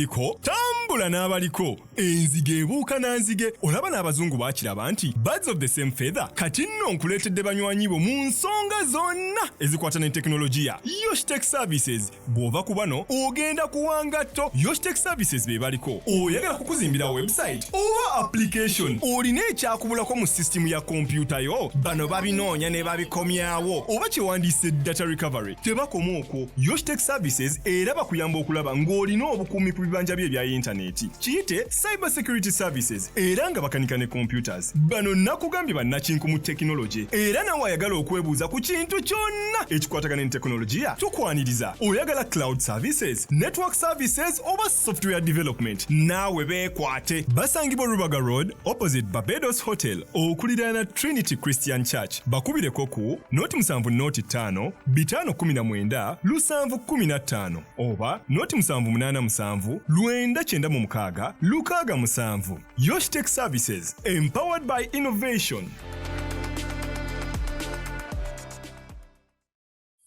Toliko tambula n'abaliko. Enzige ebuuka na nzige. Olaba n'abazungu bakiraba nti birds of the same feather. Kati nno nkuleetedde banywanyi bo mu nsonga zonna ezikwata ne tekinologiya. Yoshtech Services. Bw'ova ku bano ogenda kuwa ngatto. Yoshtech Services be baliko. Oyagala kukuzimbira website oba application? Olina ekyakubulako mu sisitimu ya kompyuta yo? Bano babinoonya ne babikomyawo, oba kyewandiise data recovery. Tebakoma okwo, Yoshtech Services era bakuyamba okulaba ng'olina obukuumi ku bibanja byo ebya yintaneeti, kiyite cyber security services, era nga bakanika ne computers. Bano nakugambye bannakinku mu tekinologi, era nawe ayagala okwebuuza ku kintu kyonna ekikwatagana ne tekinologiya tukwaniriza. Oyagala cloud services, network services oba software development, naawe beekwate. Basangibwa Rubaga Road, opposite Barbados Hotel, okuliraana Trinity Christian Church. Bakubireko ku 0 7 0 5 519 715 oba 0 7 8 7 996 67. Yoshtech Services, empowered by innovation.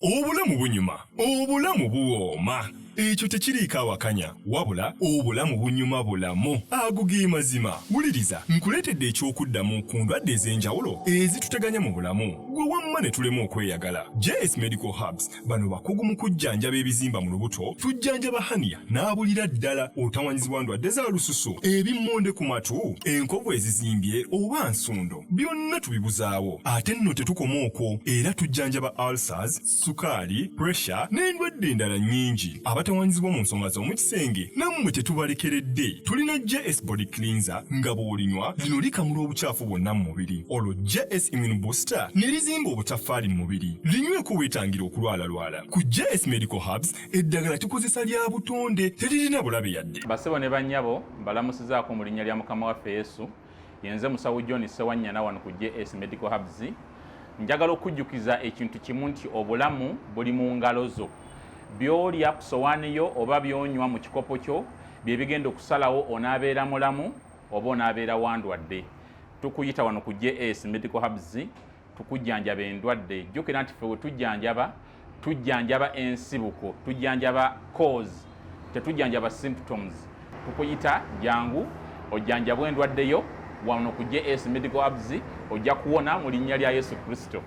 Obulamu bunyuma, obulamu buwooma, ekyo tekiriiko awakanya, wabula obulamu bunyuma bulamu. Ago ge mazima. Wuliriza, nkuleetedde eky'okuddamu ku ndwadde ez'enjawulo ezituteganya mu bulamu, gwe wamma ne tulema okweyagala. JS Medical Herbs, bano bakugu mu kujjanjaba ebizimba mu lubuto. Tujjanjaba hernia n'abulira ddala, otawanyizibwa ndwadde za lususu, ebimmonde ku matu, enkovu ezizimbye oba nsundo, byonna tubibuzaawo. Ate nno tetukoma okwo, era tujjanjaba ulcers, sukaali, pressure n'endwadde endala nnyingi. Abatawanyizibwa mu nsonga z'omu kisenge nammwe tetubalekeredde. Tulina JS Body Cleanser, nga bw'olinywa lino likamula obukyafu bwonna mu mubiri, olwo JS Immune Booster ne lizimba obutaffaali mu mubiri. Linyweko weetangira okulwalalwala. Ku JS Medical Herbs eddagala tukozesa lya butonde, teririna bulabe yadde. Basebo ne bannyabo, mbalamusizaako mu linnya lya Mukama waffe Yesu. Yenze Musawo John Sewanyana wano ku JS Medical Herbs. Njagala okujjukiza ekintu kimu nti obulamu buli mu ngalo zo. By'olya ku sowaani yo oba by'onywa mu kikopo kyo bye bigenda okusalawo onaabeera mulamu oba onaabeera wandwadde. Tukuyita wano ku JS Medical Herbs tukujjanjaba endwadde. Jjukira nti ffe we tujjanjaba, tujjanjaba ensibuko, tujjanjaba cause, tetujjanjaba symptoms. Tukuyita jangu ojjanjabwe endwadde yo wano ku JS Medical Herbs, ojja kuwona mu linnya lya Yesu Kristo.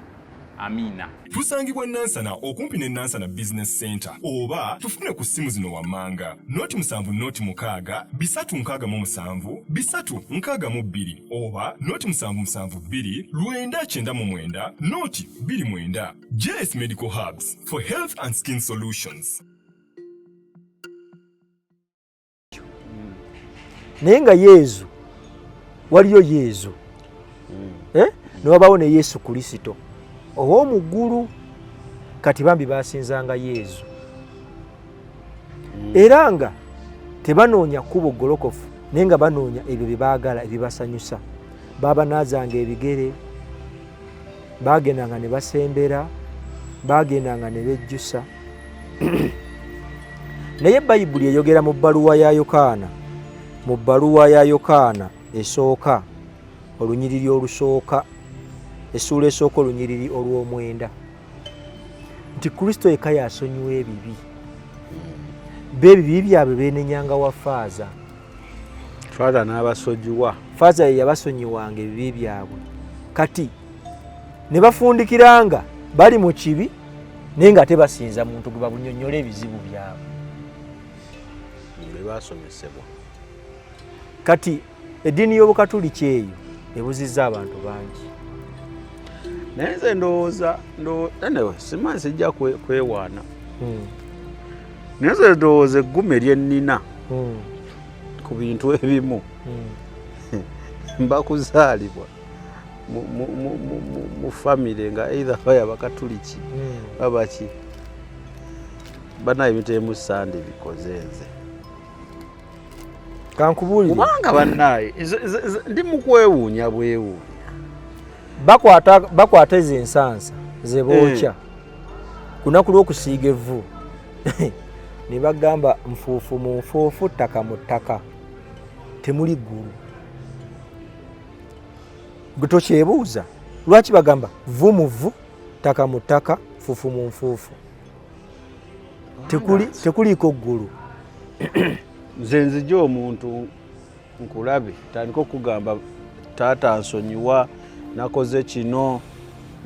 Amiina. Tusangibwa Nansana, okumpi ne Nansana Business Center, oba tufune ku ssimu zino wammanga: 0 7 0 6 367 362 oba 0 7 7 2 999 0 29. JS Medical Herbs, for health and skin solutions. Naye nga Yezu, waliyo Yezu, eh? Newabawo ne Yesu Kristo ow'omu ggulu. Kati bambi basinzanga Yezu era nga tebanoonya kkubo ggolokofu, naye nga banoonya ebyo bye baagala ebibasanyusa. Babanaazanga ebigere, bagendanga ne basembera, bagendanga ne bejjusa. Naye Bayibuli eyogera mu bbaluwa ya Yokaana, mu bbaluwa ya Yokaana esooka, olunyiriri olusooka, essuula esooka, olunyiriri olw'omwenda, nti Kristo yekka yasonyiwa ebibi. Beebibi byabwe beenenyanga wa faaza. Faaza n'abasonyiwa. Faaza ye yabasonyiwanga ebibi byabwe. Kati ne bafundikiranga bali mu kibi, naye nga tebasinza muntu gwe babunyonnyola ebizibu byabwe. Bwe basomesebwa. Kati eddiini y'Obukatuliki eyo ebuzizza abantu bangi. Naye nze ndowooza, anyway, simanyi, sijja kwewaana. Naye nze ndowooza eggume lyennina ku bintu ebimu mba kuzaalibwa mu famire nga either baya Bakatuliki babaki banaye ebintu ebimu sandi bikoze nze. Kankubuulire. Kubanga bannaye ndi mu kwewuunya bwewuunya. Bakwata ezo ensansa ze bookya ku lunaku lw'okusiiga evvu ne bagamba nfuufu mu nfuufu, ttaka mu ttaka, temuli ggulu. Gwe tokyebuuza lwaki bagamba vvu mu vvu, ttaka mu ttaka, nfuufu mu nfuufu, tekuliiko ggulu? Nze nzija omuntu nkulabe tandika okugamba taata nsonyiwa nakoze kino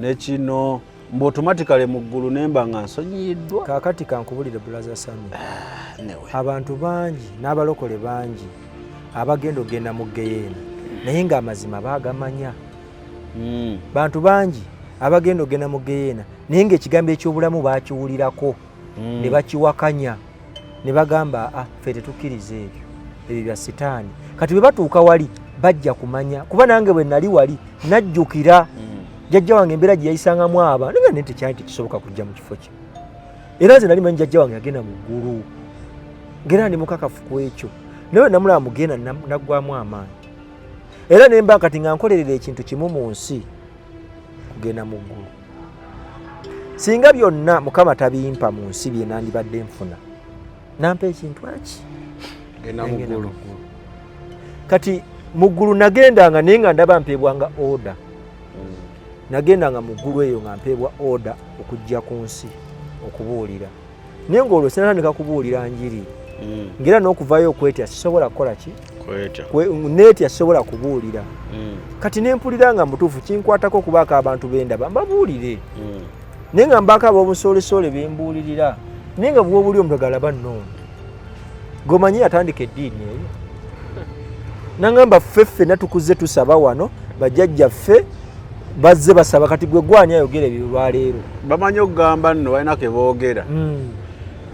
ne kino mbu automatically mu ggulu nemba nga nsonyiyiddwa. Kaakati kankubulire Brother Sami, abantu bangi n'abalokole bangi abagenda okugenda mu geyeena naye ng'amazima baagamanya. Bantu bangi abagenda okugenda mu geyeena naye ng'ekigambo eky'obulamu baakiwulirako ne bakiwakanya ne bagamba ah, ffe tetukkiriza ebyo, ebyo bya sitaani. Kati bwe batuuka wali bajja kumanya, kuba nange bwe nali wali najjukira jjajja wange embeera gye yayisangamu aba naye nga naye tekyali tekisoboka kujja mu kifo kye. Era nze nali manyi jjajja wange agenda mu ggulu, ng'era ndi mukakafu ku ekyo, naye bwe namulaba mugenda naggwamu amaanyi. Era ne mba kati nga nkolerera ekintu kimu mu nsi, kugenda mu ggulu. Singa byonna Mukama tabimpa mu nsi bye nandibadde nfuna, nampa ekintu eki Genda mu ggulu. Kati mu ggulu nagendanga naye nga ndaba mpeebwanga order. Nagendanga mu ggulu eyo nga mpeebwa order okujja ku nsi okubuulira, naye ng'olwo sinatandika kubuulira njiri, ng'era n'okuvaayo okwetya sisobola kukola ki, neetya sisobola kubuulira. Kati ne mpulira nga mutuufu kinkwatako okubaako abantu bendaba mbabuulire, naye nga mbaako ab'obusoolesole bembuulirira, naye nga bw'obuli omuntu agalaba nnoono gomanyi yatandika eddiini eyo nangamba ffe ffenna tukuze tusaba wano, bajjajjaffe bazze basaba, kati gwe gwani ayogera ebyo lwaleero? Bamanyi okugamba nno balina ke boogera.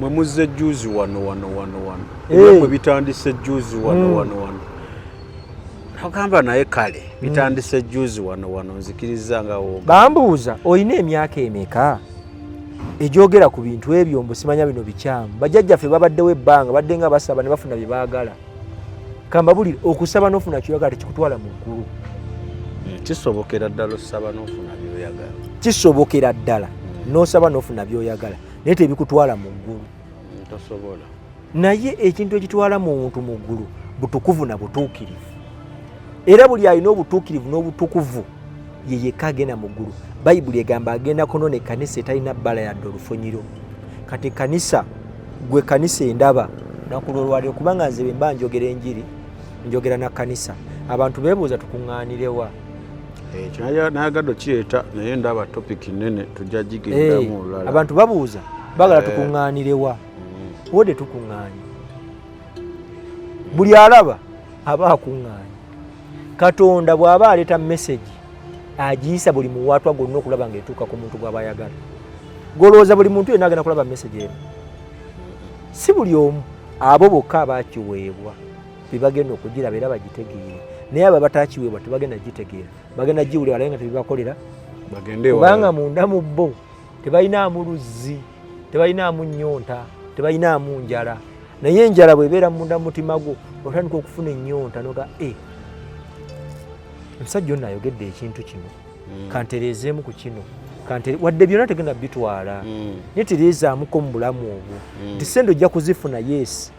Mwe muzze juzi wano wano wano wano, ebyammwe bitandise juzi wano wano wano. Agamba naye kale bitandise juzi wano wano, nzikiriza nga wooga. Bambuuza olina emyaka emeka egyogera ku bintu ebyo, mbu simanya bino bikyamu, bajjajjaffe babaddewo ebbanga badde nga basaba ne bafuna bye baagala. Kambabulire, okusaba n'ofuna kyoyagala tekikutwala mu ggulu. Kisobokera ddala osaba n'ofuna byoyagala. Kisobokera ddala n'osaba n'ofuna byoyagala, naye tebikutwala mu ggulu. Tosobola. Naye ekintu ekitwala muntu mu ggulu butukuvu na butuukirivu, era buli alina obutuukirivu n'obutukuvu ye yekka agenda mu ggulu. Bayibuli egamba agenda kunona ekkanisa etalina bbala yadde olufunyiro. Kati ekkanisa gwe kanisa endaba naku lwolwaliro, kubanga nze bwe mba njogera enjiri njogera na kanisa, abantu beebuuza tukuŋŋaanirewa. Ekyo nayagadde okireeta, naye ndaba topic nene, tujja gigendamu olulala. Abantu babuuza bagala tukuŋŋaanirewa. Wode tukuŋŋaanye, buli alaba aba akuŋŋaanye. Katonda bw'aba aleeta message agiyisa buli muwaatwa gwonna okulaba ng'etuuka ku muntu gw'aba ayagala. Golowooza buli muntu yenna agenda kulaba message eno? Si buli omu, abo bokka abakiweebwa bebagenda okugiraba era bagitegeere, naye abo abatakiweebwa tebagenda gitegeera, bagenda giwulira balabe nga tebibakolera, kubanga munda mu bo tebalinaamu luzzi, tebalinaamu nnyonta, tebalinaamu njala. Naye enjala bw'ebeera munda mu mutima gwo, otandika okufuna ennyonta noga e omusajja ono ayogedde ekintu kino, kantereezeemu ku kino, wadde byonna tegenda bitwala, naye tereezaamuko mu bulamu obwo, nti sente ojja kuzifuna. Yes,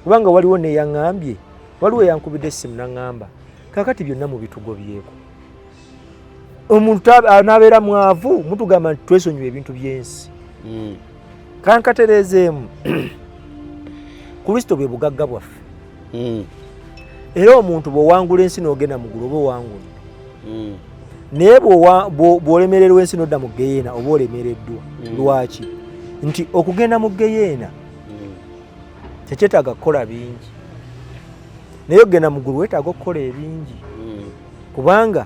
kubanga waliwo neyaŋŋambye, waliwo eyankubidde essimu naŋŋamba kakati byonna mubitugobyeko, omuntu anaabeera mwavu, mutugamba nti twesonyiwa ebintu by'ensi. Kankatereezeemu, Kristo bwe bugagga bwaffe. Era omuntu bw'owangula ensi n'ogenda mu ggulu oba owangudde, naye bw'olemererwa ensi n'odda mu geyeena oba olemereddwa. Lwaki? Nti okugenda mu geyeena tekyetaaga kukola bingi, naye okugenda mu ggulu weetaaga okukola ebingi, kubanga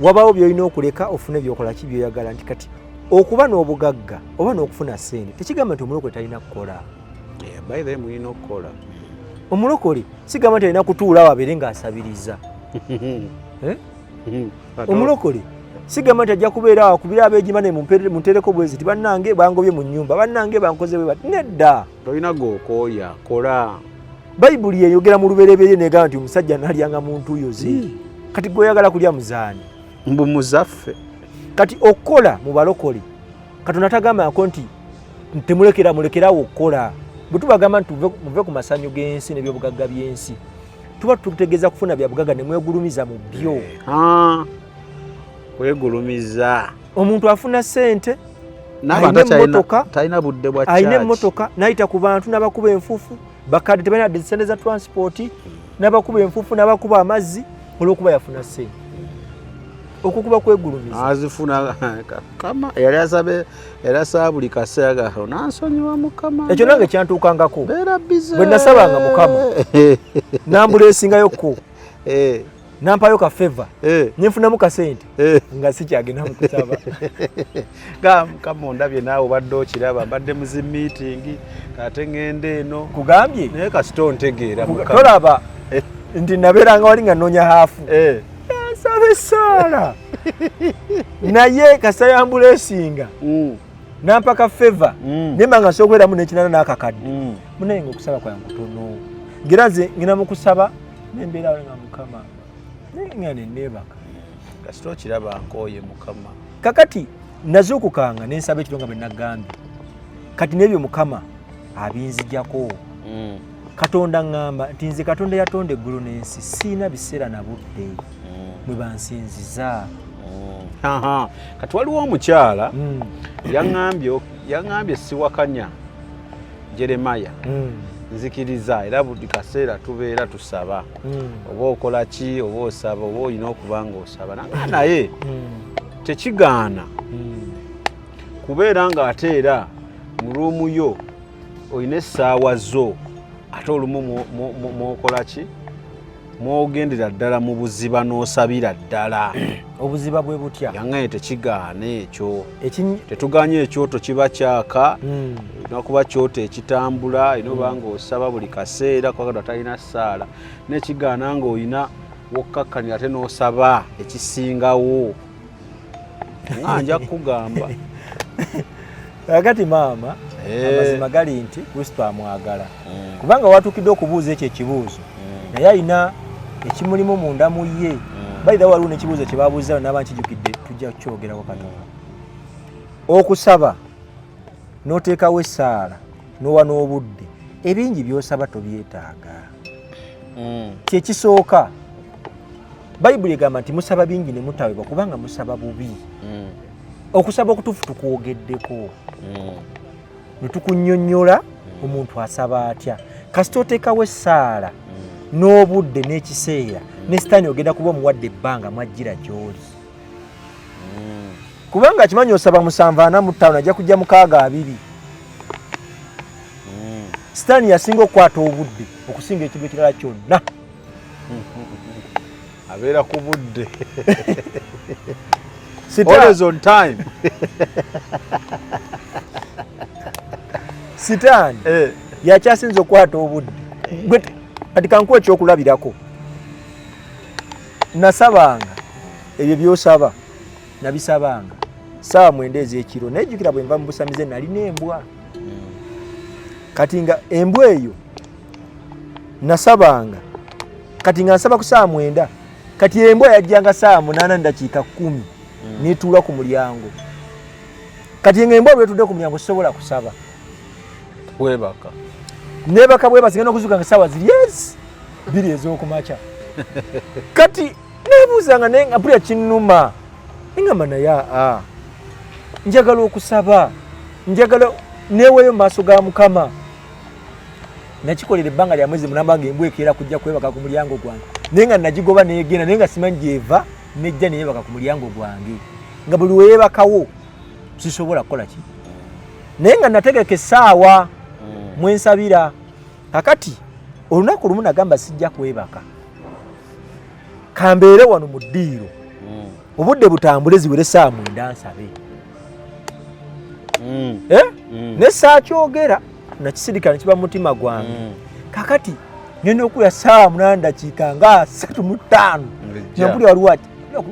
wabaawo by'olina okuleka ofune byokola ki byoyagala. Nti kati okuba n'obugagga oba n'okufuna ssente tekigamba nti omulokole talina kukola. By the way, mulina okukola. Omulokole sigamba nti alina kutuula awo abeere ng'asabiriza. Eh? Omulokole sigamba nti ajja kubeera awo akubire abeegima ne muntereko bwezi ti bannange bangobye mu nnyumba, bannange bankoze bwe bati. Nedda, tolina gokooya, kola. Bayibuli eyogera mu Lubereberye negamba nti omusajja nalyanga mu ntuuyo ze. Kati gwe oyagala kulya muzaani? Mbu muzaffe. Kati okukola mu balokole, Katonda tagambako nti temulekera, mulekerawo okukola. Bwe tubagamba nti muve ku masanyu g'ensi n'ebyobugagga by'ensi, tuba tutegeeza kufuna bya bugagga ne mwegulumiza mu byo. Kwegulumiza. Omuntu afuna ssente, alina emmotoka, talina budde bwa alina emmotoka, n'ayita ku bantu n'abakuba enfuufu. Bakadde tebalina wadde sente za transport, n'abakuba enfuufu n'abakuba amazzi olw'okuba yafuna ssente. Okwo kuba kwegulumiza. Azifuna kama yali asabe era asaba buli kaseera ga nansonyiwa Mukama. Ekyo nange kyantuukangako. Beera busy. Bwe nasabanga Mukama nambuleesingayokko nampayo ka favor nenfunamu kasente nga sikyagenda mu kusaba. Ga Mukama ondabye naawe obadde okiraba, mbadde mu zi meeting ate ŋŋenda eno. Kugambye. Naye kasita ontegeera Mukama. Tolaba nti nabeeranga wali nga nnoonya haafu. Nsaba essaala naye kasita yambuleesinga nampa ka favor nemba nga nsobola okubeeramu n'ekinana n'akakadde. Munaye nga okusaba kwange kutono, ngera nze ngenda mu kusaba nembeera awo nga Mukama nga neneebaka. Kasita okiraba nkooye Mukama. Kakati nazuukukanga ne nsaba ekiro nga bwe nagambye, kati n'ebyo Mukama abinzijako. Katonda ŋŋamba nti nze Katonda yatonda eggulu n'ensi, siina biseera na budde mwe bansinziza. Kati waliwo omukyala yaŋŋambye siwakanya Jeremaya, nzikiriza era buli kaseera tubeera tusaba, oba okola ki oba osaba oba olina okuba nga osaba, naye tekigaana kubeera ng'ate era mu ruumu yo olina essaawa zo, ate olumu mwokola ki mwogendera ddala mu buziba n'osabira ddala. Obuziba bwe butya? Yaŋŋaye tekigaana ekyo, tetuganye ekyoto kiba kyaka, olina kuba kyoto ekitambula, olina oba nga osaba buli kaseera kuba talina ssaala, nekigaana ng'olina wokkakkanira ate n'osaba ekisingawo. Nga nja kukugamba. Kakati maama, amazima gali nti Kristo amwagala, kubanga watuukidde okubuuza ekyo ekibuuzo, naye alina ekimulimu munda mu ye. By the way, waliwo n'ekibuuzo kye babuuza naba nkijjukidde, tujja kukyogerako katono. Okusaba n'oteekawo essaala n'owa n'obudde, ebingi by'osaba tobyetaaga. Kyekisooka, Bayibuli egamba nti musaba bingi ne mutawebwa kubanga musaba bubi. Okusaba okutuufu tukwogeddeko ne tukunnyonnyola omuntu asaba atya. Kasita oteekawo essaala n'obudde n'ekiseera, ne sitaani ogenda kuba omuwadde ebbanga mwajjira gy'oli, kubanga akimanyi osaba 745 ajja kujja 620. Sitaani yasinga okukwata obudde okusinga ekintu ekirala kyonna. Abeera ku budde. Always on time. Sitaani yakyasinza okukwata obudde. Kati kankuwa ekyokulabirako, nasabanga ebyo byosaba nabisabanga 9:00 ez'ekiro, naye jjukira bwe nva mu busamize nalina embwa. Kati nga embwa eyo nasabanga, kati nga nsaba ku 9:00, kati embwa yajjanga 8:10 netuula ku mulyango. Kati nga embwa lwetudde ku mulyango sisobola kusaba. Webaka. Nebaka bwebasi, ngenda okuzuuka nga ssaawa ziri ezi 2 ez'okumakya. Kati nebuuzanga naye nga mpulira kinnuma, ngamba naye aa njagala okusaba, njagala neeweeyo mu maaso ga Mukama. Nakikolera ebbanga lya mwezi mulamba nga embwa ekeera kujja kwebaka ku mulyango gwange, naye nga nagigoba negenda, naye nga simanyi gyeva nejja neyebaka ku mulyango gwange, nga buli weyeebakawo sisobola kukola ki, naye nga nategeka essaawa mwensabira. Kakati olunaku lumu nagamba sijja kwebaka, kambeere wano mu ddiiro, obudde butambule ziwere 9:00 nsabe. Ne saakyogera, nakisirika nekiba mu mutima gwange. Kakati ngenda okuya 8:35, Ng'ejja. nga mpulira waliwo ati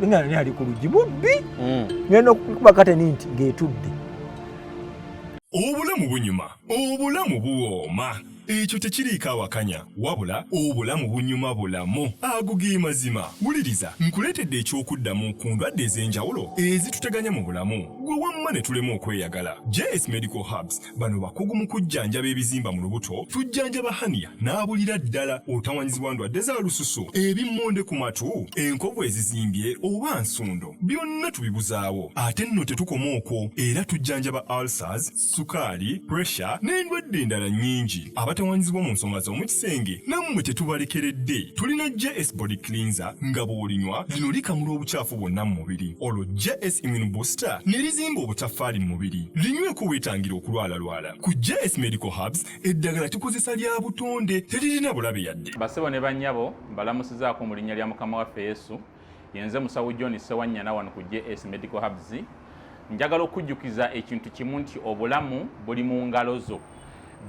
nga nani ali ku luggi mubbi, ngenda okukuba kateni nti ng'etudde. Obulamu bunyuma, obulamu buwooma, ekyo tekiriiko awakanya, wabula obulamu bunyuma bulamu. Ago ge mazima. Wuliriza, nkuleetedde eky'okuddamu ku ndwadde ez'enjawulo ezituteganya mu bulamu, gwe wamma ne tulema okweyagala. JS Medical Herbs bano bakugu mu kujjanjaba ebizimba mu lubuto, tujjanjaba hania n'abulira ddala, otawanyizibwa ndwadde za lususu, ebimmonde ku matu, enkovu ezizimbye oba nsundo, byonna tubibuzaawo. Ate nno tetukoma okwo, era tujjanjaba ulcers, sukaali, pressure n'endwadde endala nnyingi. Abatawanyizibwa mu nsonga z'omu kisenge nammwe tetubalekeredde. Tulina JS Body Cleanser nga bw'olinywa lino likamula obukyafu bwonna mu mubiri, olwo JS Immune Booster ne lizimba obutaffaali mu mubiri. Linyweko weetangira okulwalalwala. Ku JS Medical Herbs eddagala tukozesa lya butonde, teririna bulabe yadde. Basebo ne bannyabo, mbalamusizaako mu linnya lya Mukama waffe Yesu. Yenze musawo John Ssewanyana wano ku JS Medical Herbs. Njagala okujjukiza ekintu kimu nti obulamu buli mu ngalo zo.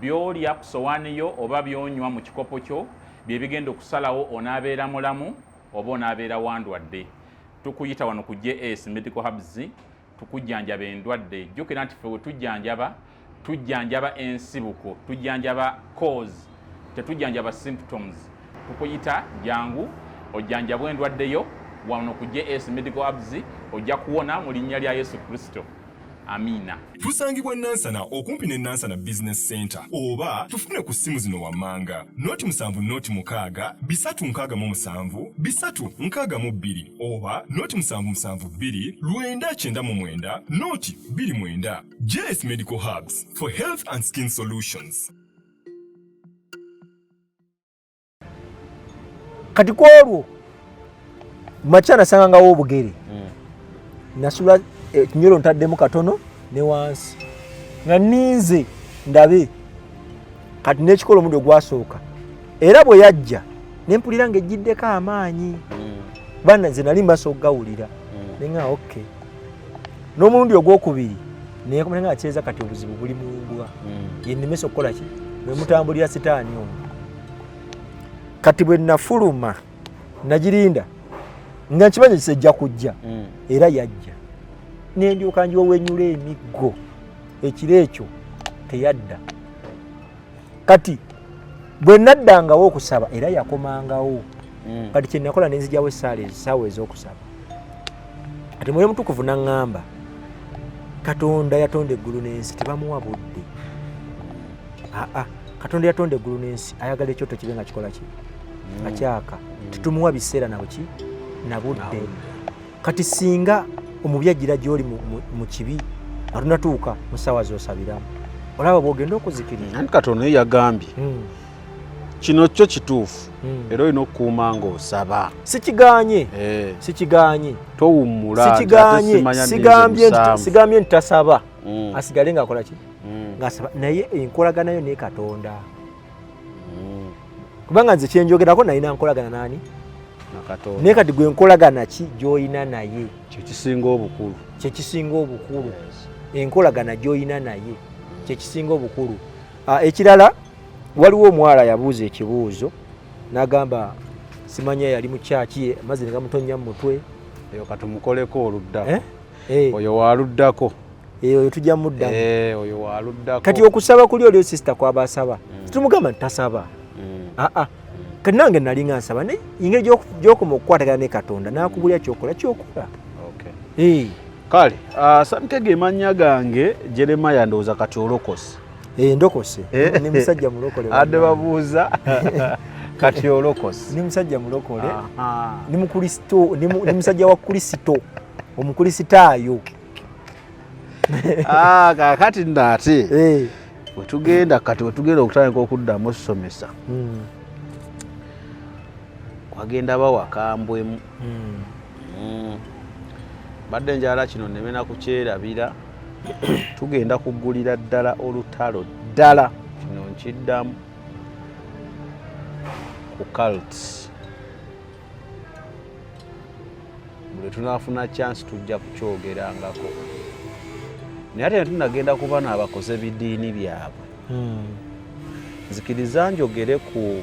By'olya ku sowaani yo oba by'onywa mu kikopo kyo bye bigenda okusalawo onaabeera mulamu oba onaabeera wandwadde. Tukuyita wano ku JS Medical Herbs tukujjanjaba endwadde. Jjukira nti ffe we tujjanjaba, tujjanjaba ensibuko, tujjanjaba cause, tetujjanjaba symptoms. Tukuyita jangu ojjanjabwe endwadde yo wano ku JS Medical Herbs, ojja kuwona mu linnya lya Yesu Kristo. Amiina. Tusangibwa Nansana okumpi ne Nansana Business Center, oba tufune ku ssimu zino wammanga: 0 7 0 6 367 362 oba 0 7 7 2 999 0 29. JS Medical Herbs for health and skin solutions. Kati kwolwo makya nasangangawo obugere, nasula ekinyolo ntaddemu katono ne wansi nga ninze ndabe. Kati nekikola omuddo ogwasooka, era bwe yajja nempulira ng'ejjiddeko amaanyi, bana nze nali mbasa okugawulira, nenga okay. N'omulundi ogwokubiri nenga kyeza. Kati obuzibu buli mu mbwa yennemesa okukola ki, bwe mutambulira sitaani ono. Kati bwe nafuluma nagirinda nga nkimanyi kisejja kujja, era yajja nendyoka njiwewenyula emiggo. Ekiro ekyo teyadda. Kati bwe naddangawo okusaba era yakomangawo. Kati kyenakola nenzigyawo essaala, essaawa ez'okusaba. Kati Mwoyo Mutukuvu naŋŋamba, Katonda yatonda eggulu n'ensi tebamuwa budde. Aa, Katonda yatonda eggulu n'ensi ayagala ekyoto kibe nga kikola ki, nga kyaka. Tetumuwa biseera nabuki na budde. Kati singa omubi ajjira gy'oli mu kibi nga tonatuuka mu ssaawa z'osabiramu, olaba bw'ogenda okuzikirira. Anti Katonda ye yagambye, kino kyo kituufu, era olina okukuuma ng'osaba. Sikiganye. Sikiganye. Towummula. Sikiganye. Sigambye nti tasaba, asigale ng'akola ki, ng'asaba, naye enkolagana yo ne Katonda, kubanga nze kyenjogerako nalina nkolagana nani? Naye kati gwe nkolagana ki gy'olina naye? Kyekisinga obukulu. Kyekisinga obukulu, enkolagana gy'olina naye kyekisinga obukulu. Ekirala, waliwo omuwala yabuuza ekibuuzo n'agamba simanya yali mukyaki, amazzi ne gamutonnya mu mutwe. Eyo katumukoleko oluddako. Eh? Eh. Oyo waluddako. Oyo tujja muddamu. Oyo waluddako. Kati okusaba kuli oli sisita kwaba asaba, tumugamba nti tasaba. Aa, kati nange nali nga nsaba, naye engeri gy'okoma okukwatagana ne Katonda n'akubulya kyokola kyokola. Kale Samkege, mannya gange Jeremaya, ndowooza kati olokose. Ndokose, ni musajja mulokole. Adde babuuza, kati olokose? Ni musajja mulokole, ni mukristo, ni musajja wa Kristo, omukristaayo. Ah, kakati nno ate wetugenda, kati wetugenda okutandika okuddamu okusomesa, wagenda bawakambwemu. Badde njala kino nneme na kukyerabira. Tugenda kugulira ddala olutalo ddala, kino nkiddamu, ku cults. Buli tunaafuna chance tujja kukyogerangako, naye ate netunagenda ku bano abakoze bidiini byabwe. Nzikiriza njogere ku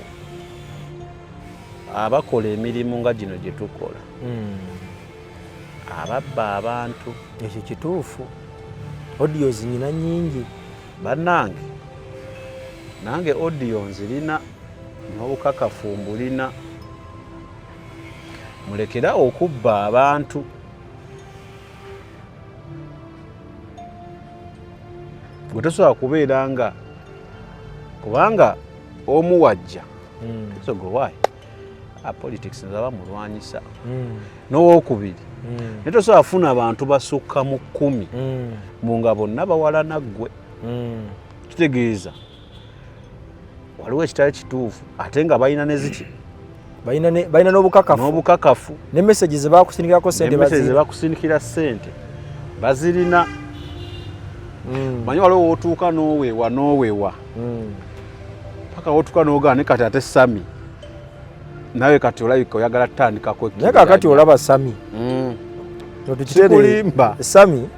abakola emirimu nga gino gye tukola, ababba abantu. Ekyo kituufu, audios nyina nyingi. Bannange, nange audio nzirina n'obukakafu mbulina. Mulekera okubba abantu. Gwe tosobola kubeera nga kubanga omu wajja so go why politics nze aba mulwanyisa n'owokubiri naye tosobola funa abantu basukka mu 10 mu nga bonna bawalana ggwe. Kitegeeza waliwo ekitali kituufu ate nga balina neziki balina n'obukakafu n'obukakafu ne message ze bakusindikirako sente bazirina bakusindikira sente bazirina. Manyi waliwo w'otuuka n'owewa n'owewa paka w'otuuka n'ogaana kati ate Sami nawe kati olabika oyagala tutandikako. Naye kakati olaba Sami sikulimba Sami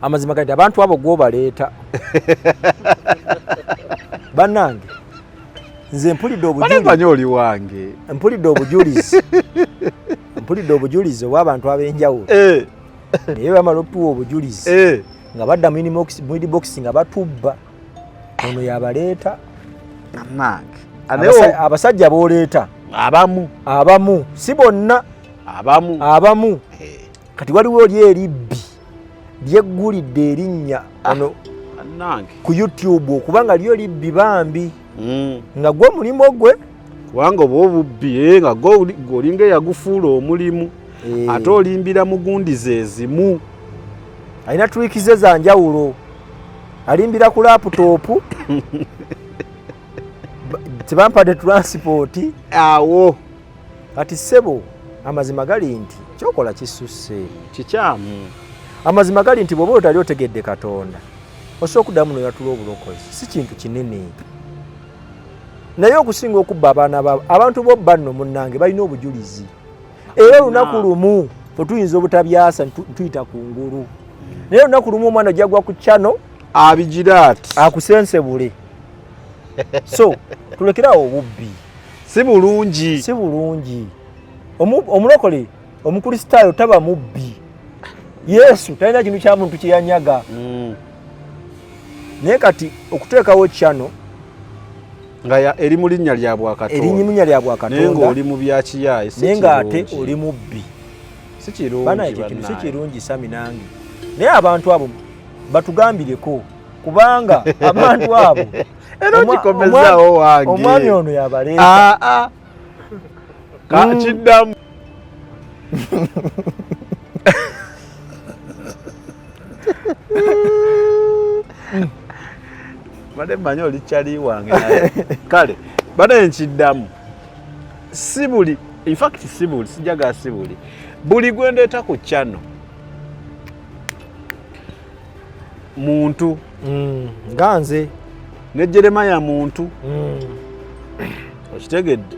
amazima gati abantu abo gwobaleeta bannange nze mpulidde obujulizi oli wange mpulidde obujulizi mpulidde obujulizi obw'abantu ab'enjawulo naye bamala otuwa obujulizi nga badda mu inbox nga batubba ono yabaleeta. Abasajja b'oleeta abamu si bonna abamu kati waliwo oli eribbi lyeggulidde erinnya ono ku YouTube okubanga lyo libbi bambi nga gwe omulimu gwe kubanga oba obubbi nga gwe olinga eyagufuula omulimu ate olimbira mugundi zezimu. Alina tricks ze za njawulo, alimbira ku laptop tebampadde transport awo. Kati ssebo amazima gali nti kyokola kisusse kikyamu. Amazima gali nti bw'oba otali otegedde Katonda osobola okuddamu noyatula obulokozi, si kintu kinene. Naye okusinga okubba abaana baabo, abantu bobba nno munnange balina obujulizi era olunaku lumu fe tuyinza obutabyasa tuyita ku ngulu, naye olunaku lumu omwana ojjagwa ku channel abigira ati akusensebule. So tulekerawo obubbi, si bulungi, si bulungi. Omulokole omukristaayo taba mubbi. Yesu talina kintu kya muntu kyeyanyaga. Naye kati okuteekawo channel nga eri mu linnya lya Bwakatonda, eri mu linnya lya Bwakatonda, naye ng'oli mu bya kiyaaye, naye ng'ate oli mubbi, si kirungi. Bana ekyo kintu si kirungi Sami nange. Naye abantu abo batugambireko kubanga abantu abo era okikomezaawo wange omwami ono yabaleeta kiddamu. Badde mmanyi oli kyali wange naye kale badde nkiddamu. Si buli, in fact si buli, sijagala si buli buli gwe ndeeta ku channel muntu nga nze ne Jeremaya muntu okitegedde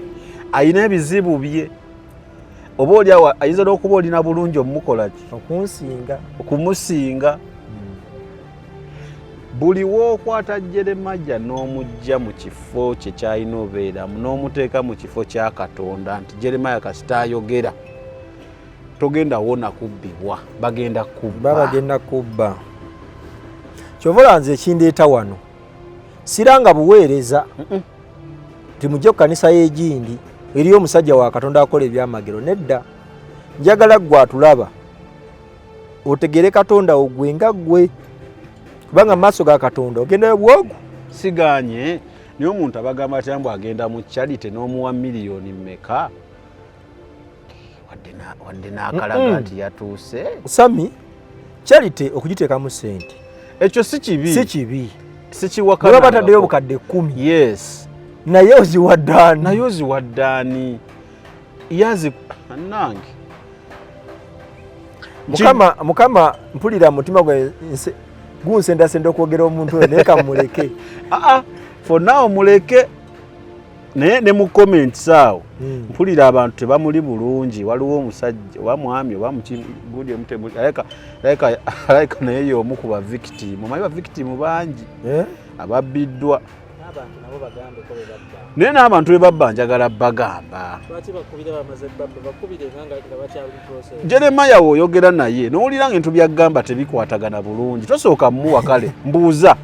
ayina ebizibu bye oba oli awo ayinza n'okuba olina bulungi omumukola ki okunsinga okumusinga. Buli wookwata Jeremaya n'omujja mu kifo kye kyalina obeeramu n'omuteeka mu kifo kya Katonda nti Jeremaya kasita ayogera togenda wona kubbibwa, bagenda kubba, bagenda kubba. Kyova olaba nze ekindeeta wano siranga buweereza nti mujje ku kanisa y'egindi eriyo omusajja wa Katonda akola ebyamagero. Nedda, njagala ggwe atulaba otegere Katonda wo gwe nga ggwe, kubanga mu maaso ga Katonda ogendayo bwogu. Siganye, naye omuntu abagamba atya mbu agenda mu charity n'omuwa miliyoni mmeka wadde n'akalaga nti yatuuse. Sami, charity okugiteekamu ssente ekyo si kibi, si kibi, sikiwakana. Bataddeyo obukadde 10. Yes. Naye oziwadde ani? Naye oziwadde ani? Yazi nange Mukama, Mukama, mpulira mutima gwe gunsendasenda okwogera omuntu oyo, naye kamuleke. Aa, for now muleke, naye ne mu comments awo mpulira abantu tebamuli bulungi. Waliwo omusajja oba mwami oba mukigudi alabika naye y'omu ku ba victim. Omanyi ba victim bangi ababbiddwa, naye n'abantu be babba njagala bagamba Jeremaya woyogera naye nowulira nga ebintu byagamba tebikwatagana bulungi, tosooka mmuwa. Kale mbuuza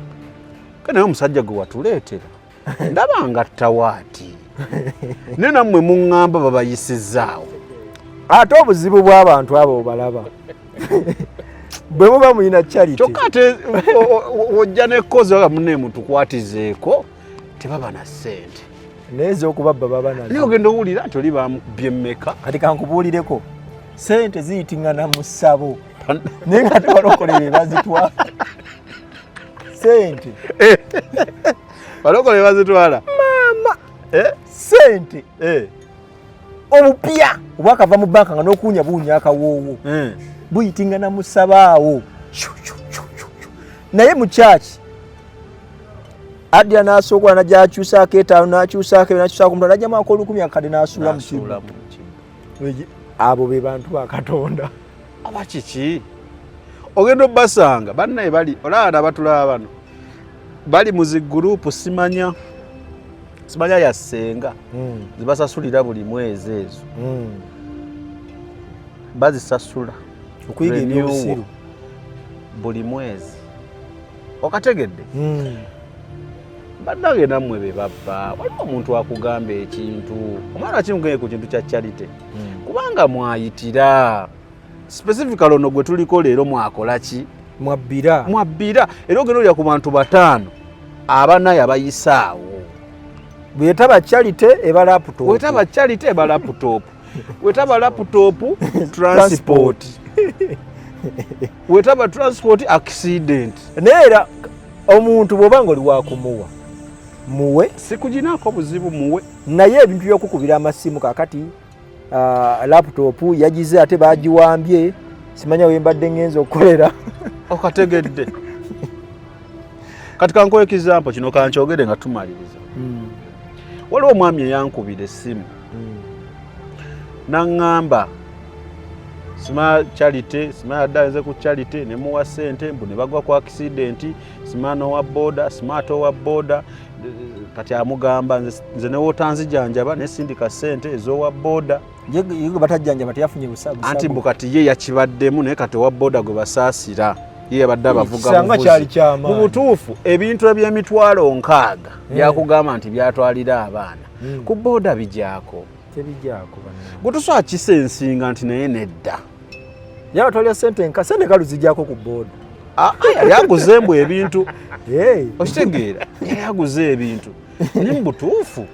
ke naye omusajja gwe watuleetera ndaba nga tawaati. Naye nammwe muŋŋamba babayisizaawo. Ate obuzibu bw'abantu abo obalaba bwe muba mulina charity. Kyokka ate ojja n'ekkozi aga munne mutukwatizeeko tebaba na ssente. Naye ez'okubabba baba nazo. Naye ogenda owulira nti oli bamukubye mmeka. Kati kankubuulireko ssente ziyitingana mu ssabo naye nga tebalokole be bazitwala ssente. Balokole be bazitwala. Maama ssente obupya obwakava mu banka nga n'okuwunya buwunya akawoowo buyitingana mu ssabaawo naye mu kyaki addira n'asookola nagyakyusaako etaano n'akyusaako ebyo n'akyusaako omutwalo n'ajjamu ak'olukumi akakadde n'asuula mu kibbo. Abo be bantu ba Katonda. Aba kiki? Ogenda obbasanga bannaye bali olaba abatulaba bano bali mu zi gurupu simanya simanya ya ssenga zibasasulira buli mwezi ezo bazisasula okuyiga ebyobusiru buli mwezi okategedde bannange nammwe be babba waliwo omuntu akugamba ekintu omwana kimugende ku kintu kya charity kubanga mwayitira specifically ono gwe tuliko leero mwakola ki mwabbira mwabbira era ogenda olya ku bantu bataano abana yabayisaawo bwetaba charity eba laptop wetaba charity eba laptop wetaba laptop transport wetaba transport accident naye era omuntu bw'oba nga oli wakumuwa muwe sikuginaako buzibu muwe naye ebintu by'okukubira amasimu kakati laptop yagize ate bagiwambye simanya we mbadde ngenza okukolera okategedde kati kankuwe example kino kankyogere nga tumaliriza waliwo omwami eyankubira essimu naŋŋamba sima charity sima yadde agenze ku charity ne muwa ssente mbu ne bagwa ku accident sima n'owa boda sima ate owa boda kati amugamba nze newotanzijanjaba ne sindika ssente ez'owa boda ye batajjanjaba teyafunye busago anti mbu kati ye yakibaddemu naye kati owa boda gwe basaasira ye yabadde abavuga Kisanga kyali kyamaanyi. mu butuufu ebintu eby'emitwalo nkaaga byakugamba nti byatwalira abaana ku boda bijaako tebijaako bannange gwe tosobola kisensinga nti naye nedda yabatwalira sente nka sente kalu zijjako ku boda yali aguze mbu ebintu okitegeera yali aguze ebintu naye mu butuufu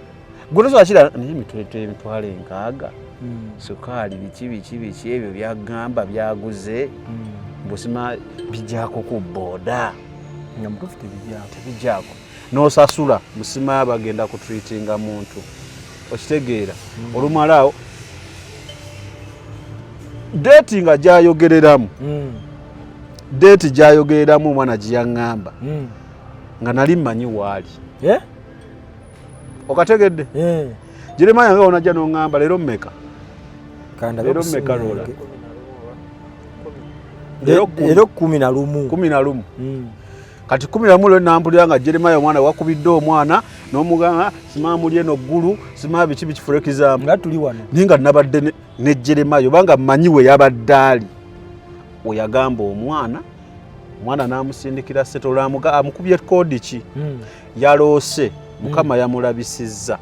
gwe tosobola kira naye emitwalo enkaaga sukaali biki biki biki ebyo byagamba byaguze mbusima bijjako ku boda nga mutuufu tebijaako tebijaako n'osasula musima bagenda kutreatinga muntu okitegeera olumalaawo date nga gyayogereramu date gyayogereramu omwana gye yaŋŋamba nga nali mmanyi waali okategedde Jeremaya nga onajja n'oŋŋamba leero mmeka leero mmeka Lola leero 11 11 kati 11 lwe nampulira nga Jeremaya omwana wakubidde omwana n'omugamba sima muli eno ggulu sima biki biki for example nga tuli wano naye nga nabadde ne Jeremaya obanga mmanyi we yabadde ali we yagamba omwana omwana n'amusindikira ssente olwamuga amukubye koodi ki yaloose Mukama yamulabisizza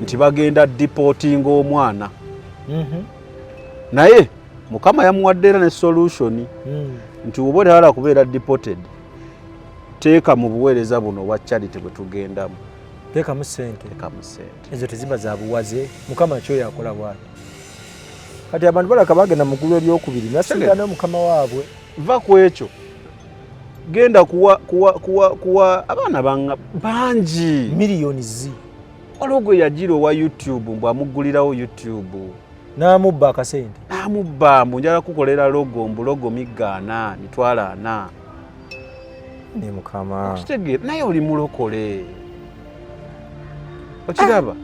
nti bagenda deportinga omwana naye Mukama yamuwadde era ne solution nti oba otayagala kubeera deported teeka mu buweereza buno obwa charity bwe tugendamu teekamu ssente teekamu ssente ezo teziba za buwaze Mukama kyoyo akola bwati kati abantu balaka bagenda mu ggulu eryokubiri nasinkana mukama waabwe va ku ekyo genda kuwa kuwa kuwa kuwa abaana banga bangi miliyoni zi waliwo gwe yagira owa YouTube mbu amuggulirawo YouTube n'amubba akasente n'amubba mbu njala kukolera logo mbu logo migga ana mitwalo ana ne Mukama okitegeera naye oli mulokole okiraba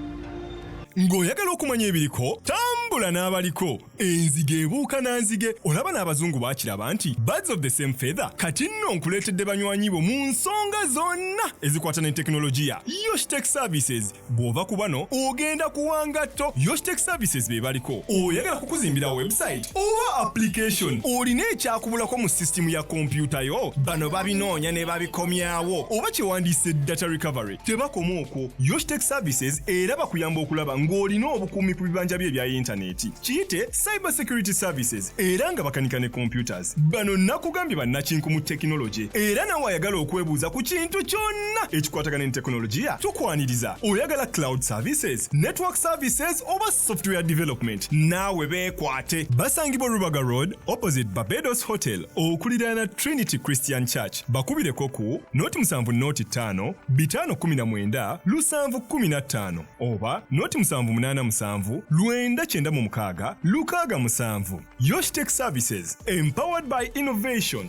Ng'oyagala okumanya ebiriko tambula. Wabula n'abaliko enzige ebuuka na nzige. Olaba n'abazungu baakiraba nti birds of the same feather. Kati nno nkuleetedde banywanyi bo mu nsonga zonna ezikwata ne tekinologiya. Yoshtech Services, bw'ova ku bano ogenda kuwa ngatto. Yoshtech Services be baliko. Oyagala kukuzimbira website oba application, olina ekyakubulako mu sisitimu ya kompyuta yo, bano babinoonya ne babikomyawo, oba kyewandiise data recovery. Tebakoma okwo, Yoshtech Services era bakuyamba okulaba ng'olina obukuumi ku bibanja bye ebya yintaneti, kiyite cyber security services, era nga bakanika ne computers. Bano nakugambye bannakinku mu tekinologi, era nawe ayagala okwebuuza ku kintu kyonna ekikwatagana ne tekinologiya tukwaniriza. Oyagala cloud services, network services oba software development, naawe beekwate. Basangibwa Rubaga Road, opposite Barbados Hotel, okuliraana Trinity Christian Church. Bakubireko ku 0 7 0 5 5 19 7 15 oba 0 7 8 7 9 96 6 7. Yoshtech Services, empowered by innovation.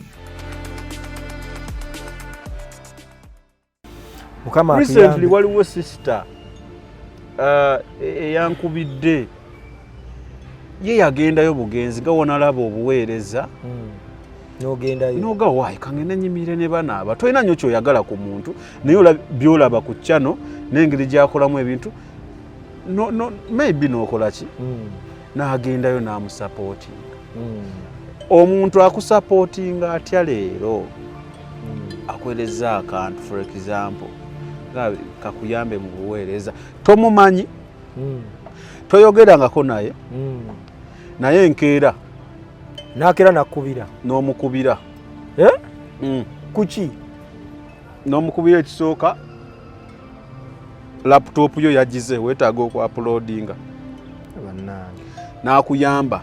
Mukama Recently atuyambe. waliwo sister eyankubidde, ye yagendayo bugenzi nga wonalaba obuweereza. N'ogendayo. Noga waayi, kangende nyimire ne banaaba. Tolina nnyo kyoyagala ku muntu, naye byolaba ku channel n'engeri gyakolamu ebintu, no, no, maybe nokola ki, n'agendayo n'amusapootinga. Omuntu akusapootinga atya leero? Akwereza akantu, for example, nga kakuyambe mu buweereza, tomumanyi, toyogerangako naye, naye enkeera Nakera nakubira. N'omukubira. Eh? Kuki? N'omukubira, ekisooka laptop yo yagize, weetaaga okuuploadinga. Bannange. N'akuyamba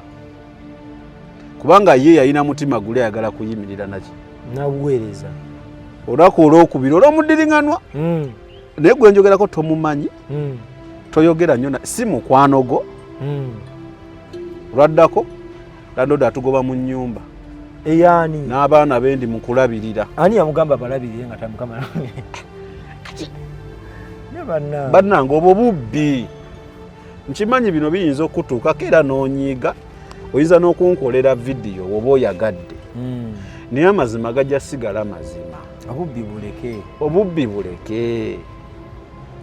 kubanga ye yalina mutima guli, ayagala kuyimirira naki? Nabuweereza. Olunaku olwokubiri olw'omuddiriŋŋanwa, naye gwe njogerako tomumanyi, toyogera nnyo si mukwano gwo. Lwaddako landlord atugoba mu nnyumba. Eyaani? N'abaana bendi mu kulabirira. Ani yamugamba balabirire nga tamukama ne bannange? Bannange, obwo bubbi. Nkimanyi bino biyinza okutuukako era n'onyiiga, oyinza n'okunkolera vidiyo oba oyagadde, naye amazima gajja sigala mazima. Obubbi buleke. Obubbi buleke,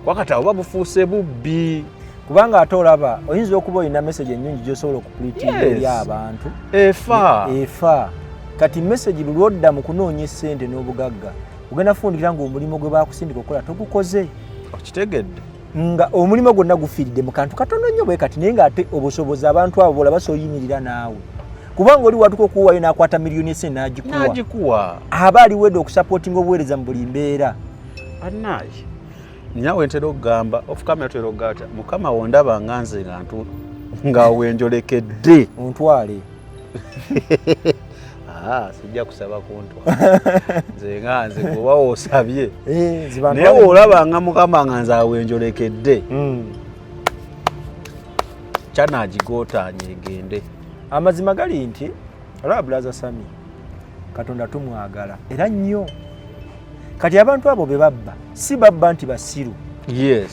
wakati awo bufuuse bubbi. Kubanga ate olaba oyinza okuba olina message ennyingi gyosobola okupulitinga eri abantu. Efa. Efa. Kati message lulwodda mu kunoonya essente n'obugagga, ogenda fundikira ng'omulimu gwe bakusindika okukola togukoze. Okitegedde? Nga omulimu gwonna gufiiridde mu kantu katono nnyo bwe kati, naye ng'ate obusobozi abantu abo bolaba soyimirira naawe, kubanga oli watuka okuwaayo n'akwata miliyoni esente n'agikuwa. N'agikuwa. Aba aliwedde okusapootinga obuweereza mu buli mbeera. Bannaaye, nyawe ntera okugamba off camera, tera okugamba ti Mukama wondaba nga nze nga ntu nga wenjolekedde. Ontwale. Ah, sijja kusaba kuntwala nze, nga nze gweoba woosabye. Eh, nze bantwale. Naye woolaba nga Mukama nga nze awenjolekedde, kyanagigootaanya egende. Amazima gali nti olaba brother Sami, Katonda tumwagala era nnyo. Kati abantu abo be babba si babba nti basiru.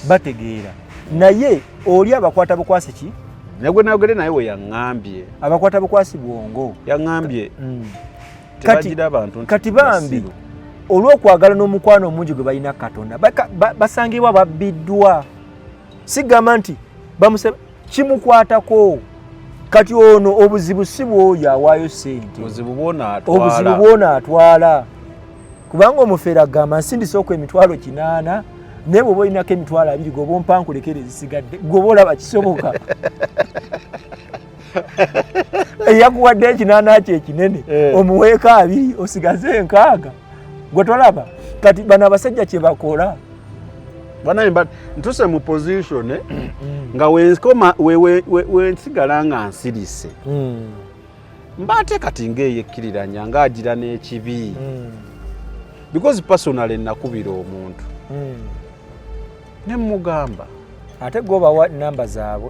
Bategeera, naye oli abakwata bukwasi ki? Naye gwe nayogere naye we yaŋŋambye. Abakwata bukwasi bwongo. Yaŋŋambye tebagira abantu nti Kati bambi basiru. Olw'okwagala n'omukwano omungi gwe balina Katonda, basangibwa babbiddwa. Sigamba nti bamuse kimukwatako. Kati ono obuzibu si bwoyo awaayo sente. Obuzibu bwona atwala. Obuzibu bwona atwala, kubanga omufeera agamba nsindise okwo 800,000, naye bw'oba olinako 20,000 gweoba ompa nkulekere ezisigadde, gweoba olaba kisoboka? Eyakuwadde ekinaana kye ekinene, omuweeko 20 osigaze 60, gwe tolaba? Kati bano abasajja kye bakola. Banaye ntuse mu position nga wenkoma wensigala nga nsirise, mba ate kati ngaeyekkiriranya ng'agira n'ekibi, because personally nakubira omuntu ne mugamba. Ate gwobawa namba zaabwe?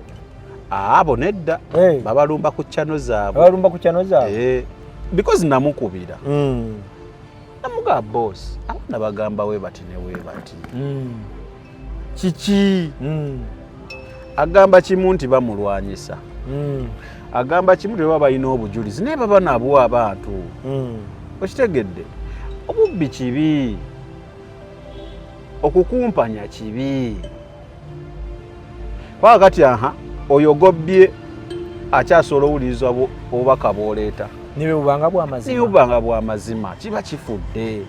Abo nedda. Babalumba ku channel zaabwe. Babalumba ku channel zaabwe. Eh, because namukubira, namugamba, "Boss, abaana bagamba we bati ne we bati." Kiki? Agamba kimu nti bamulwanyisa. Agamba kimu, tebaba balina obujulizi, naye baba nabwo abantu. Okitegedde? Obubbi kibi, okukumpanya kibi. Kubanga kati aha oyo gobbye akyasobola owuliriza obubaka bw'oleeta. Nibe bubanga bwamazima. Niye bubanga bwamazima, kiba kifudde.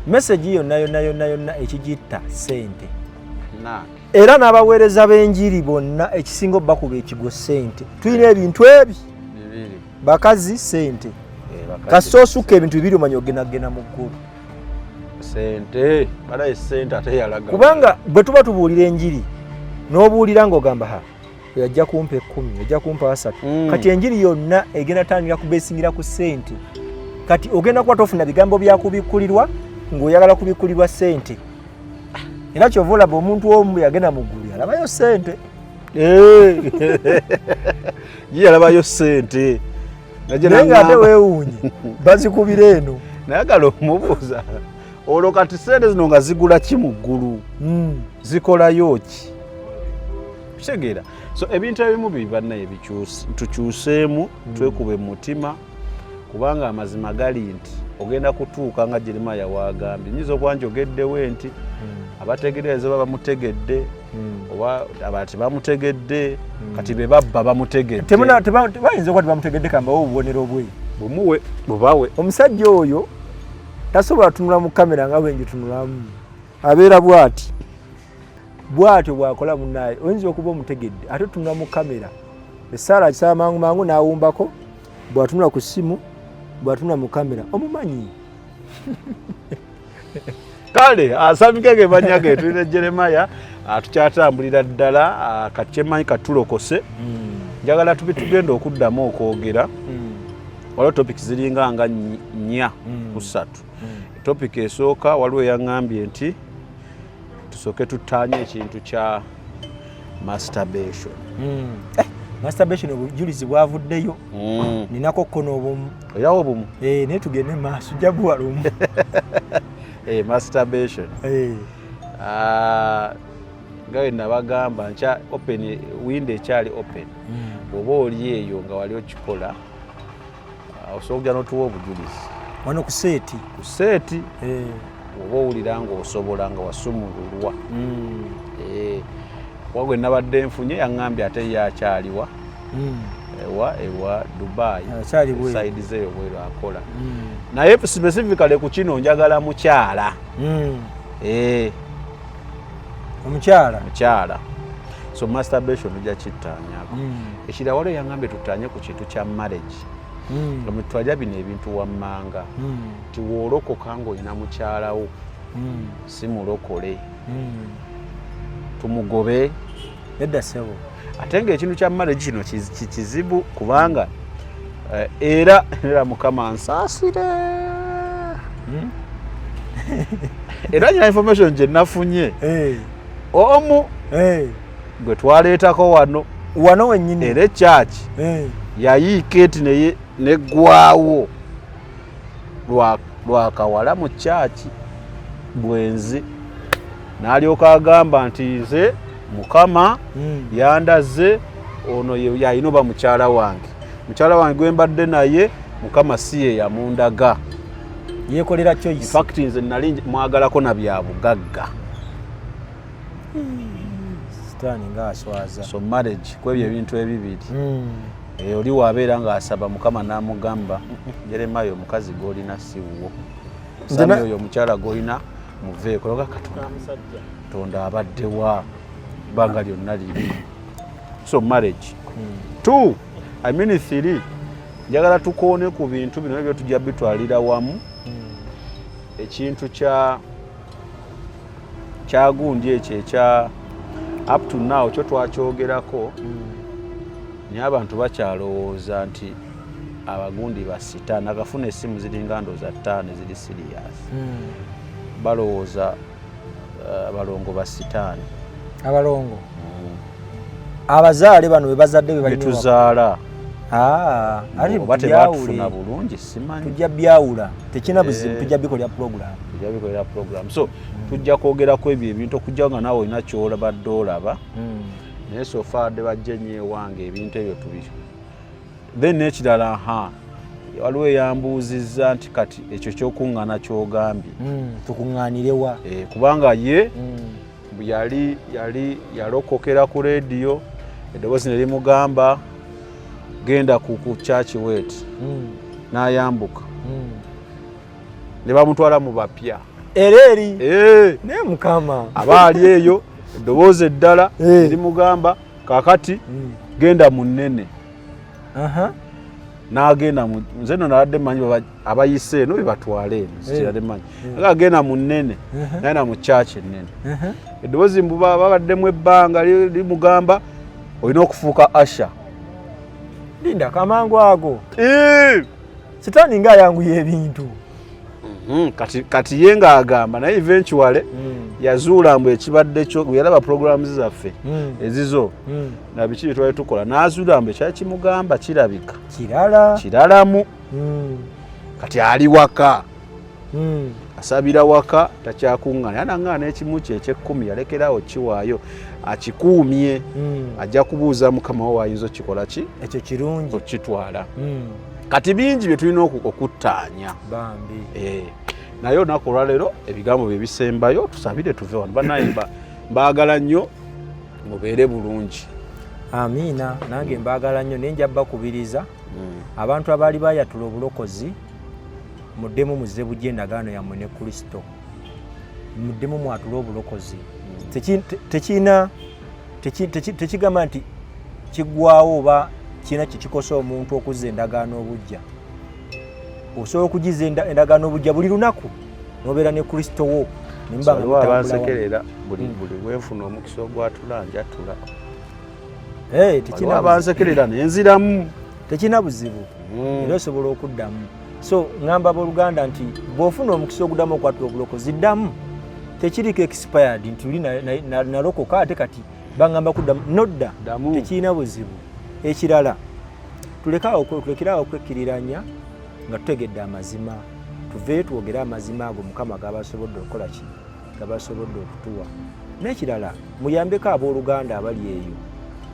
Message yonna yonna yonna yonna ekigitta sente. Nange. Era n'abaweereza b'enjiri bonna ekisinga obbakuba ekigo sente. Tulina ebintu ebi bibiri. Bakazi, sente. Bakazi. Kasita osukka ebintu bibiri, omanya ogendagenda mu ggulu. Sente balaye sente ate yalaga. Kubanga bwe tuba tubuulira enjiri, n'obuulira ng'ogamba, ha, ajja kumpa 10, ajja kumpa 30. Kati enjiri yonna egenda tandika kubeesingira ku ssente. Kati ogenda kuba tofuna bigambo byakubikkulirwa ng'oyagala kubikkulirwa ssente. Era kyova olaba omuntu omu yagenda mu ggulu yalabayo ssente. Ye yalabayo sente. Naye ng'ate weewuunye bazikubira eno. Nayagala omubuuza, olwo kati sente zino nga zigula ki mu ggulu? Zikolayo ki? Kitegeera? So ebintu ebimu bibannaye tukyuseemu, twekube mu mutima, kubanga amazima gali nti ogenda kutuuka nga Jeremaya waagambye. Nyinza okuba njogeddewo nti abategereza oba bamutegedde oba abalala tebamutegedde, kati be babba bamutegedde. Bayinza okuba tebamutegedde. Kambawo obubonero bwe. Bumuwe, bubawe. Omusajja oyo tasobola tunula mu kamera nga bwe ngitunulamu, abeera bw'ati bw'atyo bw'akola. Munaye, oyinza okuba omutegedde, ate otunula mu kamera, essaala akisaba mangu mangu n'awumbako, bw'atunula ku ssimu, bw'atunula mu kamera, omumanyi. Kale asabikege banyage, tulina Jeremaya, tukyatambulira ddala. Kati kyemmanyi katulokose. Njagala tube tugenda okuddamu okwogera. Waliwo topic ziringa nga nnya ku ssatu. Topic esooka, waliwo eyaŋŋambye nti tusooke tuttaanye ekintu kya masturbation. Masturbation, obujulizi bwavuddeyo. Ninako kkono obumu. Erawo obumu. Naye tugende maaso, ojja buwa lumu. Masturbation. Ah, nga we nabagamba, nkya open window, ekyali open. Bw'oba oli eyo nga wali okikola, osobola okujja n'otuwa obujulizi. Wano ku seeti. Ku seeti. Oba owulira ng'osobola, nga wasumululwa. Kuba gwe nabadde nfunye yaŋŋambye ate ye akyaliwa ewa Dubai. Akyali bweru. Side zeeyo bweru akola. Naye specifically ku kino njagala mukyala. Omukyala. Mukyala. So masturbation ojja kittaanyako. Ekirala, waliwo yaŋŋambye tuttaanye ku kintu kya marriage, nga mutwaja bino ebintu wammanga, nti woolokoka ng'olina mukyalawo si mulokole, tumugobe? Nedda ssebo. Ate ng'ekintu kya marriage kino kizibu, kubanga era Mukama nsaasire. Era nyina information gye nafunye, omu gwe twaleetako wano. Wano wennyini. Era ekyaki yayiika eti neye neggwawo lwakawala mu kyaki, bwenzi, n'alyoka agamba nti nze Mukama yandaze ono yalina oba mukyala wange, mukyala wange gwe mbadde naye, Mukama si ye yamundaga. Yekolera choice. Infact nze nali mwagalako na bya bugagga. Sitaani nga aswaza. So marriage, kwebyo ebintu ebibiri. Oli wabeera ng'asaba Mukama n'amugamba, Jeremayo, omukazi gw'olina si wuwo. Sami, oyo omukyala gw'olina muveeko. Oga Katonda, Katonda abaddewa ebbanga lyonna liri? So marriage. Two, I mean three, njagala tukoone ku bintu bino ebyo, tujja bitwalira wamu. Ekintu kya kyagundi ekyo ekya up to now kyo twakyogerako, naye abantu bakyalowooza nti abagundi ba sitaani. Akafuna essimu ziringa ndooza ttaano eziri serious. Balowooza abalongo ba sitaani. Abalongo abazaale bano be bazadde be balina ewaka. Betuzaala. Ah, ate oba tubyawule. Tebatufuna bulungi, simanyi. Tujja byawula, tekina buzibu. Eh. Tujja bikolera program. Tujja bikolera program. So tujja kwogerako ebyo ebintu okujja nga naawe olina kyolabadde olaba. Naye so far de bajje nnyo ewange ebintu ebyo tubi. Then n'ekirala, ha, waliwo eyambuuzizza nti kati ekyo kyokuŋŋaana ky'ogambye, Tukuŋŋaanirewa? Kubanga ye yali yalokokera ku leediyo, eddoboozi ne limugamba genda ku church wet, n'ayambuka ne bamutwala mu bapya. Era eri naye Mukama. Aba ali eyo, eddoboozi eddala limugamba kakati genda mu nnene. N'agenda nze nno nabadde manyi abayise eno bebatwala eno, sikirade manyi. Agenda mu nnene, nagenda mu church ennene, eddoboozi mbu babaddemu ebbanga limugamba olina okufuuka usher. Linda, kamangu ago sitaani ng'ayanguya ebintu. Kati ye ng'agamba, naye eventually yazuula mbu ekibadde kyo bwe yalaba programs zaffe ezizo na biki bye twali tukola, n'azuula mbu ekyali kimugamba kirabika kirala. Kiralamu. Kati ali waka, asabira waka, takyakuŋŋaana. Era naŋŋaana n'ekimu kye ekyekkumi yalekerawo kiwaayo, akikuumye. Ajja kubuuza Mukama we waayinza okikola ki. Ekyo kirungi. Okitwala. Kati bingi bye tulina okuttaanya. Bambi. Naye olunaku olwaleero ebigambo bye bisembayo, tusabire tuve wano. Banaye mbaagala nnyo, mubeere bulungi. Amiina. Nange mbaagala nnyo, naye nja bakubiriza abantu abaali bayatula obulokozi, muddemu muzze bujja endagaano yammwe ne Kristo, muddemu mwatule obulokozi. Tekirina tekigamba nti kiggwawo oba kirina kyekikosa omuntu okuzza endagaano obujja. Osobola okugiza endagaano obujja buli lunaku nobeera ne Kristo wo. Waliwo abansekerera buli buli bwenfuna omukisa ogwatula njatula. Waliwo abansekerera nenziramu. Tekirina buzibu, era osobola okuddamu. So ŋŋamba abooluganda nti bw'ofuna omukisa oguddamu okwatula obulokozi, ddamu. Tekiriko expired nti oli nalokoka ate kati baŋŋamba kuddamu, nodda. Ddamu. Tekirina buzibu. Ekirala, tulekerawo okwekkiriranya nga tutegedde amazima. Tuveeyo twogere amazima ago Mukama gabasobodde okukola ki, gabasobodde okutuwa. N'ekirala, muyambeko abooluganda abali eyo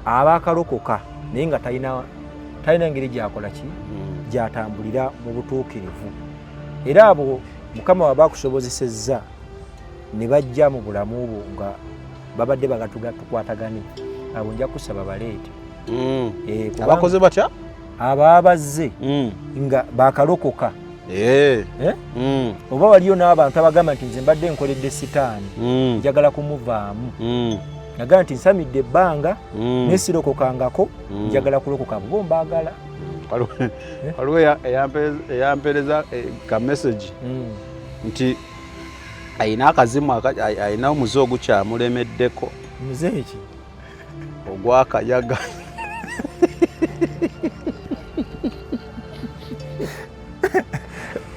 abakalokoka naye nga talina ngeri gyakola ki, gyatambulira mu butuukirivu. Era abo Mukama waba akusobozesezza ne bajja mu bulamu bwo nga babadde bagatuga tukwatagane, abo nja kusaba baleete. Kubanga Abakoze batya? Ababazze nga bakalokoka. Eh? Oba waliyo n'abantu abagamba nti nze mbadde nkoledde sitaani, njagala kumuvaamu, nagaa nti nsamidde ebbanga naye sirokokangako, njagala kulokoka, abo bo mbaagala. Waliwo eyampeereza ka message nti ayina akazimu, ayina omuze ogukyamulemeddeko. Muze ki? Ogwakayaga.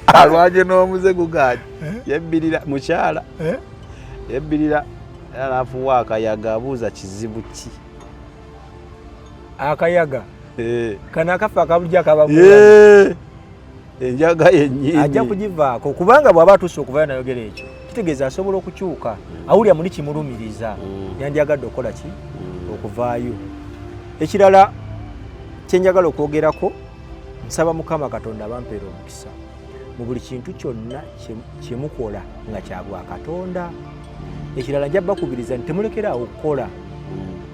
Alwanye n'omuze guganye, yebbirira mukyala. Eh? Yebbirira era nafuwa akayaga, abuuza kizibu ki. Akayaga? Kano akafa akabulijjo akaba Enjaga yennyini. Ajja kugivaako, kubanga bw'aba atuuse okuvayo nayogera ekyo, kitegeeza asobola okukyuka. Awulira muli kimulumiriza, yandyagadde okukola ki, okuvaayo. Ekirala kyenjagala okwogerako, nsaba Mukama Katonda abampeera omukisa mu buli kintu kyonna kyemukola nga kya bwa Katonda. Ekirala, nja bakubiriza nti temulekeraawo okukola,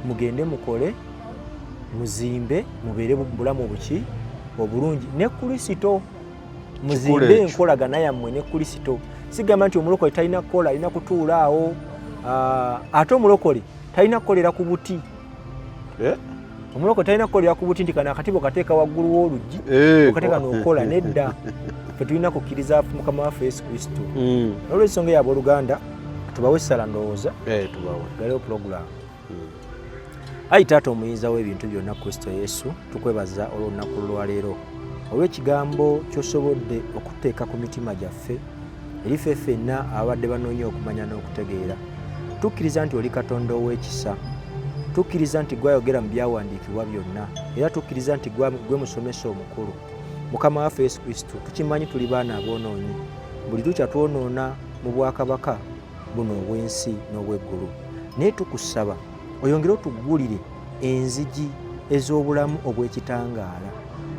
mugende mukole, muzimbe, mubeere mu bulamu obuki obulungi ne Kristo, muzimbe ekyo. Enkolagana yammwe ne Kristo. Sigamba nti omulokole talina kukola, alina kutuula awo. Ate omulokole talina kukolera ku buti. Eh? Omulokole talina kukolera ku buti nti kano akati bwekateeka waggulu w'oluggi, okateeka n'okola. Nedda, ffe tulina kukkiriza Mukama waffe Yesu Kristo. Olw'ensonga eyo, abooluganda, tubawe essala, ndowooza. Tubawe. Galewo pulogulaamu. Ayi Taata omuyinza w'ebintu byonna, Kristo Yesu, tukwebaza olw'olunaku lwaleero, olw'ekigambo ky'osobodde okuteeka ku mitima gyaffe eri ffe ffenna ababadde banoonya okumanya n'okutegeera. Tukkiriza nti oli Katonda ow'ekisa, tukkiriza nti gwayogera mu byawandiikibwa byonna, era tukkiriza nti gwe musomesa omukulu, Mukama waffe Yesu Kristo. Tukimanyi tuli baana aboonoonyi, buli lukya twonoona mu bwakabaka buno obw'ensi n'obw'eggulu, naye tukusaba oyongere otuggulire. enzigi ez'obulamu obw'ekitangaala.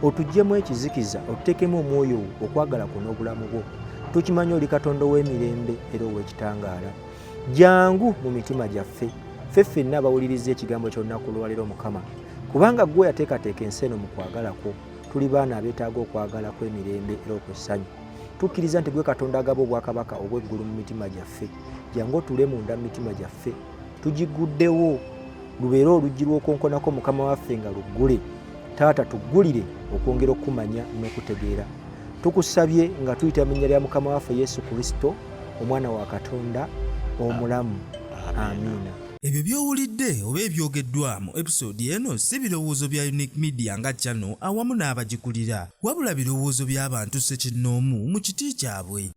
Otuggyemu ekizikiza, otuteekemu Omwoyo wo, okwagala kwo n'obulamu bwo. Tukimanyi oli Katonda ow'emirembe era ow'ekitangaala. Jangu mu mitima gyaffe, ffe ffenna abawuliriza ekigambo ky'olunaku lwaleero, Mukama, kubanga ggwe yateekateeka ensi eno mu kwagala kwo. Tuli baana abeetaaga okwagala kw'emirembe era okw'essanyu. Tukkiriza nti gwe Katonda agaba obwakabaka obw'eggulu mu mitima gyaffe. Jangu otuule munda mu mitima gyaffe. Tugiguddewo, lubeere oluggi lw'okonkonako Mukama waffe nga luggule. Taata, tuggulire okwongera okukumanya n'okutegeera. Tukusabye nga tuyita mu linnya lya Mukama waffe Yesu Kristo, Omwana wa Katonda omulamu. Amiina. Ebyo by'owulidde oba ebyogeddwa mu episode eno si birowoozo bya Unique Media nga channel awamu n'abagikulira, wabula birowoozo by'abantu ssekinnoomu mu kiti kyabwe.